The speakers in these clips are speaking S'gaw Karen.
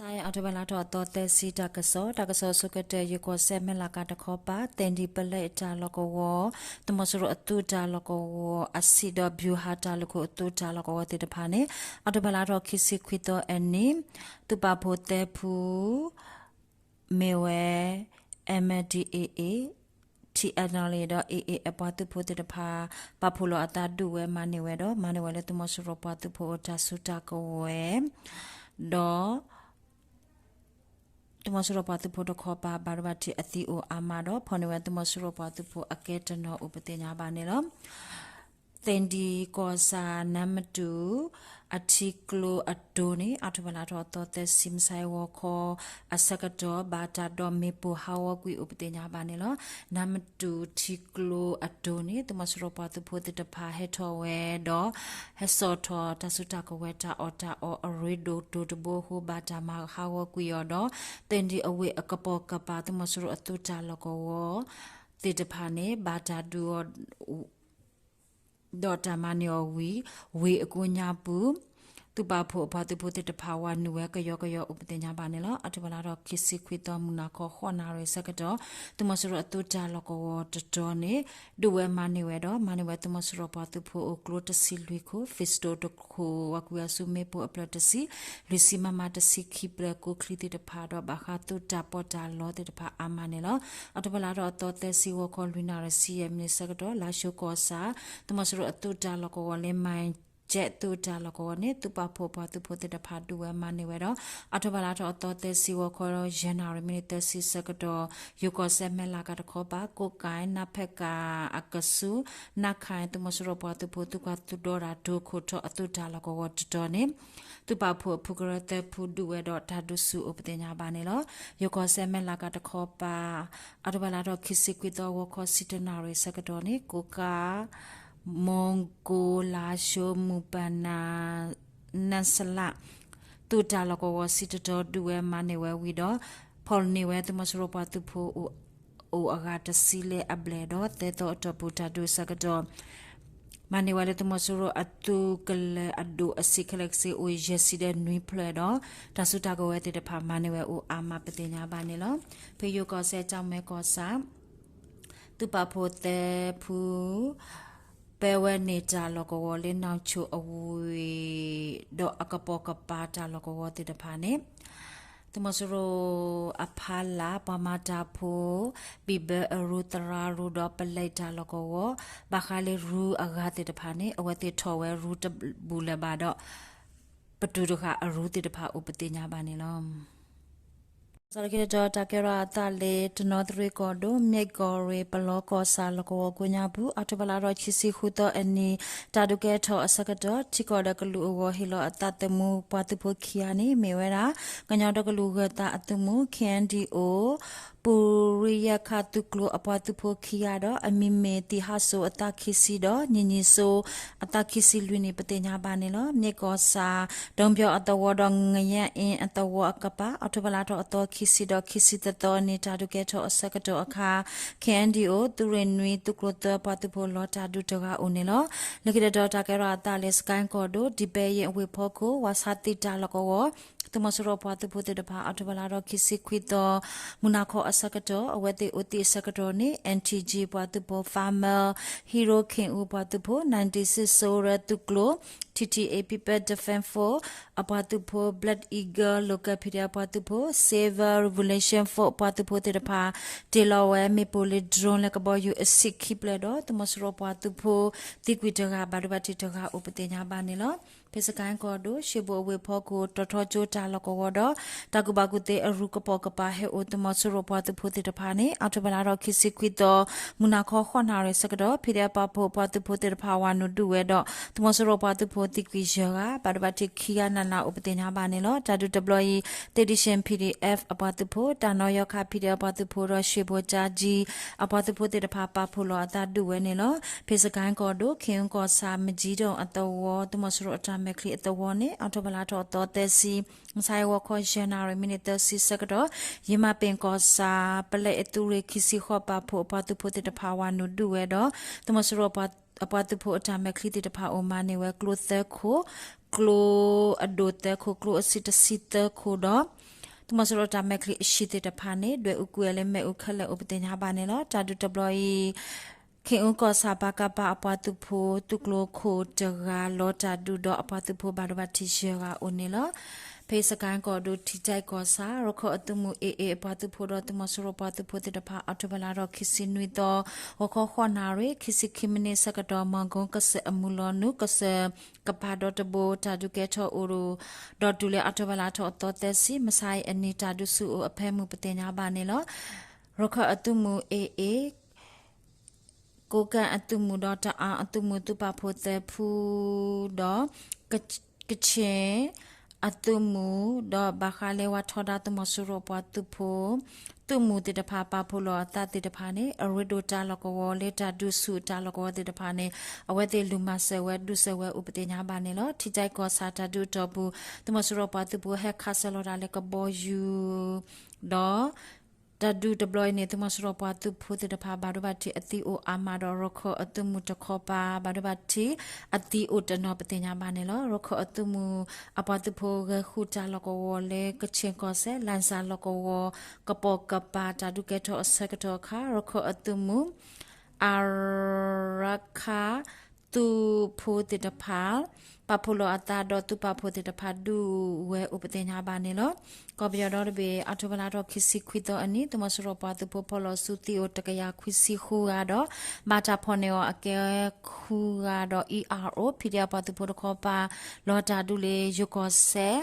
အီးထိဘၢၣ်လါထီၣ်အသီသၢဆံ တၢ်ကစီၣ်, တၢ်ကစီၣ်အဆိကတၢၢ် ယိၤကီၢ်စဲၣ် မဲၢ်လးကၤတခီပၤ သ့ၣ်ဒံၣ်ပလဲအတၢ်လီၢ်ကဝီၤ, သုးမီၤစိရိၤအသုးတၢ်လီၢ်ကဝီၤ အဆံးဒီးဘျူးဟးတၢ်လုၢ်ခိၣ်အသုးတၢ်လီၢ်ကဝီၤသ့ၣ်တဖၣ်န့ၣ် အီးထိဘၢၣ်လါထီၣ်ခံဆံခွံသီအနံၤ သုးပာ်ဖှိၣ်သၢဖု မ့ၢ်ဝဲ MNDAA, TNLA ဒီး AA အပှၤသုးဖိသ့ၣ်တဖၣ် ပာ်ဖှိၣ်လီၤအသးဒုးဝဲမၤန့ၢ်ဝဲဒီး မၤန့ၢ်ဝဲလၢသုးမီၤစိရိၤပှၤသုးဖိအတၢ်စုတၢ်ကဝဲၤ ဒီး သုးမီၤစိရိၤပှၤသုးဖိတခီပၤ ဘၣ်ဒိဘၣ်ထံးအသံအိၣ်အါမးဒီး ဖီၣ်န့ၢ်ဝဲသုးမီၤစိရိၤပှၤသုးဖိအကဲတနီၤအိၣ်ပသ့ၣ်ညါဘၣ်န့ၣ်လီၤ. သ့ၣ်ဒံၣ်ကီၢ်ဆၣ် နါမတူၢ် အထံကျိအဒိန့ၣ် အီးထိဘၢၣ်လါထီၣ်အသီသၢဆံ မုၢ်ဆါအံၤဂီၤခီအဆၢကတီၢ် ဘၣ်တၢ်ဒိးမ့ၣ်ပိၢ်ဟးဂီၤကွံာ်အိၣ်ပသ့ၣ်ညါဘၣ်န့ၣ်လီၤ. နါမတူၢ်ထံကျိအဒိန့ၣ် သုးမီၤစိရိၤပှၤသုးဖိသ့ၣ်တဖၣ်ဟဲထီၣ်ဝဲဒီး ဟဲစိာ်ထီၣ်တၢ်စုတၢ်ကဝဲၤတၢ်အီၣ်တၢ်အီအရ့ဒိၣ်ဒိၣ်တဘိအဃိ ဘၣ်တၢ်မၤဟးဂီၤကွံာ်အီၤဒီး သ့ၣ်ဒံၣ်အဝ့ၢ်အကပိာ်ကပၤ သုးမီၤစိရိၤအသုးတၢ်လီၢ်ကဝီၤသ့ၣ်တဖၣ်န့ၣ် ဘၣ်တၢ်ဒုးအီၤ ဒီးတၢ်မၤန့ၢ်အီၤဝံၤ ဝ့ၢ်အကိးညါပူၤ သုးပာ်ဖှိၣ်အပှၤသုးဖိသ့ၣ်တဖၣ်ဝၤနုာ်ဝဲကယီကယီအိၣ်ပသ့ၣ်ညါဘၣ်န့ၣ်လီၤ. အီးထိဘၢၣ်လါထီၣ်ခံဆံခွံသီ မုၢ်နၤခီဃိးနၣ်ရံၣ်ဆၢကတီၢ် သုးမီၤစိရိၤအသုးတၢ်လီၢ်ကဝီၤတတီၤန့ၣ် ဒုးဝဲမၤန့ၢ်ဝဲဒီး မၤန့ၢ်ဝဲသုးမီၤစိရိၤပှၤသုးဖိအိၣ်ကျိတဆံလွံၢ်ခိၣ် ပံစတိၣ်တခိၣ် ဝၤကွံာ်အစုမ့ၣ်ပိၢ်အဖျၢၣ်တဆံ လွံၢ်ဆံမမတဆံခံဖျၢၣ် ကိချံသ့ၣ်တဖၣ်ဒီး ဘၣ်ဃးသုးတၢ်ပီးတၢ်လီသ့ၣ်တဖၣ်အါမးန့ၣ်လီၤ. အီးထိဘၢၣ်လါထီၣ်အသီသၢဆံဂီၤခီလွံၢ်နၣ်ရံၣ်ဆံယဲၢ်မံးနံးဆၢကတီၢ် လါၡိၤကီၢ်ဆၣ် သုးမီၤစိရိၤအသုးတၢ်လီၢ်ကဝီၤလၢ မၣ်ကၠဲးသုးတၢ်လီၢ်ကဝီၤန့ၣ် သုးပာ်ဖှိၣ်ပှၤသုးဖိသ့ၣ်တဖၣ်ဒုးဝဲမၤန့ၢ်ဝဲဒီး အီးထိဘၢၣ်လါထီၣ်အသီသၢဆံဂီၤခီယဲၢ်နၣ်ရံၣ်မံးနံးသၢဆံဆၢကတီၢ် ယိၤကီၢ်စဲၣ်မဲၢ်လးကၤတခီပၤ ကိးကဲ နါဖဲးကၤအကဆူး နါခၢၣ် သုးမီၤစိရိၤပှၤသုးဖိသုးခွါသုးဒီတၢ်ဒိခိၣ်ထီၣ်အသုးတၢ်လီၢ်ကဝီၤတတီၤန့ၣ် သုးပာ်ဖှိၣ်အဖုကရၢသၢဖုဒုးဝဲဒီးတၢ်ဒုးဆူၣ်အိၣ်ပသ့ၣ်ညါဘၣ်န့ၣ်လီၤ. ယိၤကီၢ်စဲၣ်မဲၢ်လးကၤတခီပၤ အီးထိဘၢၣ်လါထီၣ်ခံဆံခွံသီဂီၤခီဆံတၢနၣ်ရံၣ်ဆၢကတီၢ်န့ၣ် ကိးကး မူကီး လါၡိၤ မူပနၤ နၢ်စလး သုးတၢ်လီၢ်ကဝီၤဆံတတီၤဒုးဝဲမၤန့ၢ်ဝဲဝံၤဒီး ဖီၣ်န့ၢ်ဝဲသုးမီၤစိရိၤပှၤသုးဖိ အိၣ်အဂၤတဆံလၢအဘျဲၣ်ဒီး သၢသီအတီၢ်ပူၤတၢ်ဒုးအဆၢကတီၢ် မၤန့ၢ်ဝဲလၢသုးမီၤစိရိၤအသုးကလၢၤအဒိၣ်အဆံးခဲလၢာ်ကဆ့အိၣ်ယဲၢ်ဆံဒီးနွံဖျၢၣ်ဒီး တၢ်စုတၢ်ကဝဲၤသ့ၣ်တဖၣ်မၤန့ၢ်ဝဲအိၣ်အါမးပသ့ၣ်ညါဘၣ်န့ၣ်လီၤ. ဖဲယိၤကီၢ်စဲၣ်ကၠီမဲကီၢ်ဆၣ် သုးပာ်ဖှိၣ်သၢဖု ပဲဝဲန့ၢ်တၢ်လီၢ်ကဝီၤလၢနီၣ်ဆိၣ်အဝ့ၢ် ဒီးအကပိာ်ကပၤတၢ်လီၢ်ကဝီၤသ့ၣ်တဖၣ်န့ၣ် သုးမီၤစိရိၤအဖီလာ် ပှၤမၤတၢ်ဖိ ဘံၣ်ဘၢအရူ သရၣ်ရူဒီးပလဲတၢ်လီၢ်ကဝီၤ ဘၣ်ဃးလၢရူအဂၤသ့ၣ်တဖၣ်န့ၣ် အဝဲသ့ၣ်ထီၣ်ဝဲရူတဘူးလၢၤဘၣ်ဒီး ပတုာ်တဃာ်အရူသ့ၣ်တဖၣ်အိၣ်ပသ့ၣ်ညါဘၣ်န့ၣ်လီၤ. တၢ်ကစီၣ်လၢခံတတီၤ တၢ်ကဲထီၣ်အသးလၢ တနီသရံၣ်ကီၢ်ဒိၣ် မ့ၢ်ကီၢ်ရ့ၣ် ပလီကီၢ်ဆၣ်လီၢ်ကဝီၤကိးညါပူၤ အီးထိဘၢၣ်လါထီၣ်ခံဆံဃုသီအနံၤ တၢ်ဒုးကဲထီၣ်အဆၢကတီၢ် ထံကီၢ်ဒီးကလုာ်အဂီၢ်ဟ့ၣ်လီၤအသးသုးမုၢ်ပှၤသုးဖိခံဂၤန့ၣ် မ့ၢ်ဝဲဒၣ် ကညီဒီကလုာ်ဂၢၤသးအသုးမုၢ် KNDO ပူၤရံယဲၢ်ခးသုးကျိၤအပှၤသုးဖိခံဂၤဒီး အမံၤမ့ၢ်သံၣ်ဟၣ်စိအသးခံဆံဒီး နံၣ်နံၣ်စိအသးခံဆံလွံၢ်န့ၣ် ပသ့ၣ်ညါဘၣ်န့ၣ်လီၤ. မ့ၢ်ကီၢ်ဆၣ် ဒိဘၠီအသဝီဒီး ငယဲၣ်အ့အသဝီအကပၤ အီးထိဘၢၣ်လါထီၣ်အသီခံဆံဒီးခံဆံသၢသီန့ၣ် တၢ်ဒုးကဲထီၣ်အဆၢကတီၢ်အခါ KNDO သုးရ့ၣ်နွံ သုးကျိၤသၢပှၤသုးဖိလီၤတၢ်ဒုးတဂၤအိၣ်န့ၣ်လီၤ. လၢခံတတီၤ တၢ်ကဲထီၣ်အသးလၢ စကဲၣ်ကီၢ်ဒိၣ် ဒံဘဲယ့ၣ်အဝ့ၢ်ဖီခိၣ် ဝါဆါသံတၢ်လီၢ်ကဝီၤ သုးမီၤစိရိၤပှၤသုးဖိသ့ၣ်တဖၣ် အီးထိဘၢၣ်လါထီၣ်ခံဆံခွံသီ မုၢ်နၤခီအဆၢကတီၢ် အဝဲသ့ၣ်အိၣ်သံအဆၢကတီၢ်န့ၣ် NTG ပှၤသုးဖိ Farmer Hero ခ့ၣ်အူပှၤသုးဖိ ninety-six စိရၢသုးကျိၤ TTA People Defense Force အပှၤသုးဖိ Black Eagle Local PDF ပှၤသုးဖိ Civil Revolution Force ပှၤသုးဖိသ့ၣ်တဖၣ် တ့ၢ်လီၤဝဲမ့ၣ်ပိၢ်လၢ drone လၢကဘီယူၤအဆံးခံဖျၢၣ်ဒီး သုးမီၤစိရိၤပှၤသုးဖိ သံကွံာ်တဂၤ ဘၣ်ဒိဘၣ်ထံးတဂၤအိၣ်ပသ့ၣ်ညါဘၣ်န့ၣ်လီၤ. ဖဲစကဲၣ်ကီၢ်ဒိၣ် ရှ့ဘိၣ်အဝ့ၢ်ဖီခိၣ် တီၤထီကၠိတၢ်လီၢ်ကဝီၤဒီး တၢ်ကူၣ်ဘၣ်ကူၣ်သ့အရူကပိာ်ကပၤဟဲအိၣ်သုးမီၤစိရိၤပှၤသုးဖိသ့ၣ်တဖၣ်န့ၣ် အီးထိဘၢၣ်လါထီၣ်ခံဆံခွံသီ မုၢ်နၤခီဃိးနၣ်ရံၣ်ဆၢကတီၢ် PDF ပာ်ဖှိၣ်ပှၤသုးဖိသ့ၣ်တဖၣ်ဝၤနုာ်ဒုးဝဲဒီး သုးမီၤစိရိၤပှၤသုးဖိသံကွံာ်ယဲၢ်ဂၤ ဘၣ်ဒိဘၣ်ထံးခံဂၤနးနးအိၣ်ပသ့ၣ်ညါဘၣ်န့ၣ်လီၤ. တၢ်ဒုးတဘျီအံၤ သ့ၣ်ဒံၣ်ရှ့ၣ် PDF အပှၤသုးဖိ တၢ်နီၣ်ယီၤခး PDF အပှၤသုးဖိဒီး ရှ့ဘိၣ်ကၠါကၠံ အပှၤသုးဖိသ့ၣ်တဖၣ်ပာ်ဖှိၣ်လီၤအသးဒုးဝဲန့ၣ်လီၤ. ဖဲစကဲၣ်ကီၢ်ဒိၣ် ခ့ၣ်အူကီၢ်ဆၣ် မကၠံဒိၣ်အသဝီ သုးမီၤစိရိၤအတၢ်မဲာ်ချံအသဝီန့ၣ် အီးထိဘၢၣ်လါထီၣ်အသီသၢဆံ မုၢ်ဆါအံၤဂီၤခီယဲၢ်နၣ်ရံၣ်မံးနံးသၢဆံဆၢကတီၢ် ယမၤပ့ၣ်ကီၢ်ဆၣ် ပလဲအသုးရ့ၣ်ခံဆံဃိးပာ်ဖှိၣ်အပှၤသုးဖိသ့ၣ်တဖၣ်ဝၤနုာ်ဒုးဝဲဒီး သုးမီၤစိရိၤအပှၤသုးဖိအတၢ်မဲာ်ချံသ့ၣ်တဖၣ်အိၣ်မၤန့ၢ်ဝဲကျိသၢခိၣ် ကျိအဒိၣ်သၢခိၣ် ကျိအဆံးတဆံသၢခိၣ်ဒီး သုးမီၤစိရိၤတၢ်မဲာ်ချံအဟံၣ်သ့ၣ်တဖၣ်န့ၣ် ဒွဲၣ်အူကွံာ်အီၤလၢမ့ၣ်အူခဲလၢာ်အိၣ်ပသ့ၣ်ညါဘၣ်န့ၣ်လီၤ. တၢ်ဒုးတဘျီအံၤ ခ့ၣ်အူကီၢ်ဆၣ် ပကဖ အပှၤသုးဖိ သုးကျိၤခိၣ်တဂၤလီၤတၢ်ဒုးဒီးအပှၤသုးဖိဘၣ်ဒိဘၣ်ထံးယဲၢ်ဂၤအိၣ်န့ၣ်လီၤ. ဖဲစကဲၣ်ကီၢ်ဒိၣ် ထံကၠဲၣ်ကီၢ်ဆၣ် ရခၢၣ်အသုးမုၢ် AA အပှၤသုးဖိဒီးသုးမီၤစိရိၤပှၤသုးဖိသ့ၣ်တဖၣ် အီးထိဘၢၣ်လါထီၣ်ခံဆံနွံသီ ဂီၤခီဃိးနၣ်ရံၣ် ခံဆံခံမံးနံးဆၢကတီၢ် မီၢ်ကိကစၢၢ်အမုၢ်လီၤနုာ် ကစၢၢ်ကပၤဒီတဘိ တၢ်ဒုးကဲထီၣ်အိၣ်ဒီးတုၤလၢအီးထိဘၢၣ်လါထီၣ်အသီသၢဆံ မုၢ်ဆါအံၤအနံၤ တၢ်ဒုးဆူၣ်အိၣ်အဖၢမုၢ်ပသ့ၣ်ညါဘၣ်န့ၣ်လီၤ. ရခၢၣ်အသုးမုၢ် AA ကိးကၣ်အသုးမုၢ်ဒီးတအၣ်အသုးမုၢ် သုးပာ်ဖှိၣ်သၢဖုဒီး ကခ့ၣ်အသုးမုၢ်ဒီးဘၣ်ဃးလၢဝါထီဒါသုးမီၤစိရိၤပှၤသုးဖိ သုးမုၢ်သ့ၣ်တဖၣ် ပာ်ဖှိၣ်လီၤအသးသ့ၣ်တဖၣ်န့ၣ် အရ့ဒိၣ်တၢ်လီၢ်ကဝီၤလၢတၢ်ဒုးဆူၣ်တၢ်လီၢ်ကဝီၤသ့ၣ်တဖၣ်န့ၣ် အဝဲသ့ၣ်လူၤမၤစၢၤဝဲဒုးစၢၤဝဲအိၣ်ပသ့ၣ်ညါဘၣ်န့ၣ်လီၤ. ထံကၠဲၣ်ကီၢ်ဆၣ်တၢ်ဒုးအတီၢ်ပူၤ သုးမီၤစိရိၤပှၤသုးဖိဟဲခးစၢၤလီၤတၢ်လၢကဘီယူၤ ဒီး တၢ်ဒုးတဘျီအံၤန့ၣ် သုးမီၤစိရိၤပှၤသုးဖိသ့ၣ်တဖၣ် ဘၣ်ဒိဘၣ်ထံးအသံအိၣ်အါမးဒီး ရခၢၣ်အသုးမုၢ်တခီပၤ ဘၣ်ဒိဘၣ်ထံးအသံအိၣ်တနီၤပသ့ၣ်ညါဘၣ်န့ၣ်လီၤ. ရခၢၣ်အသုးမုၢ်အပှၤသုးဖိဂဲၤဃုာ်တၢ်လီၢ်ကဝီၤလၢကခ့ၣ်ကီၢ်စဲၣ် လၣ်စၣ်လီၢ်ကဝီၤ ကပိာ်ကပၤတၢ်ဒုးကဲထီၣ်အဆၢကတီၢ်အခါ ရခၢၣ်အသုးမုၢ် အရခၢၣ် သုးဖိသ့ၣ်တဖၣ် ပာ်ဖှိၣ်လီၤအသးဒီးသုးပာ်ဖှိၣ်သ့ၣ်တဖၣ်ဒုးဝဲအိၣ်ပသ့ၣ်ညါဘၣ်န့ၣ်လီၤ. ကီၢ်ပယီၤဒီတဘ့ၣ် အီးထိဘၢၣ်လါထီၣ်ခံဆံခွံသီအနံၤ သုးမီၤစိရိၤပှၤသုးဖိဖီၣ်လီၤဆူသံအိၣ်တကယၤခွံဆံဃုဂၤဒီး ဘၣ်တၢ်ဖီၣ်န့ၢ်အီၤအကဲဃုဂၤဒီး အံၤ အါရူ PDF ပှၤသုးဖိတခီပၤ လီၤတၢ်ဒုးလၢယိၤကီၢ်စဲၣ်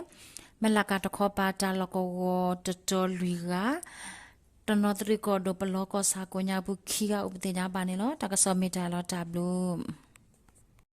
မဲၢ်လးကၤတခီပၤ တၢ်လီၢ်ကဝီၤတတီၤလွံၢ်ဂၤ တနီသရံၣ်ကီၢ်ဒိၣ် ပလီကီၢ်ဆၣ်ကိးညါပူၤခံဂၤအိၣ်ပသ့ၣ်ညါဘၣ်န့ၣ်လီၤ. တၢ်ကစီၣ်မ့ၢ်တၢ်လီၤတၢ်ဘျုး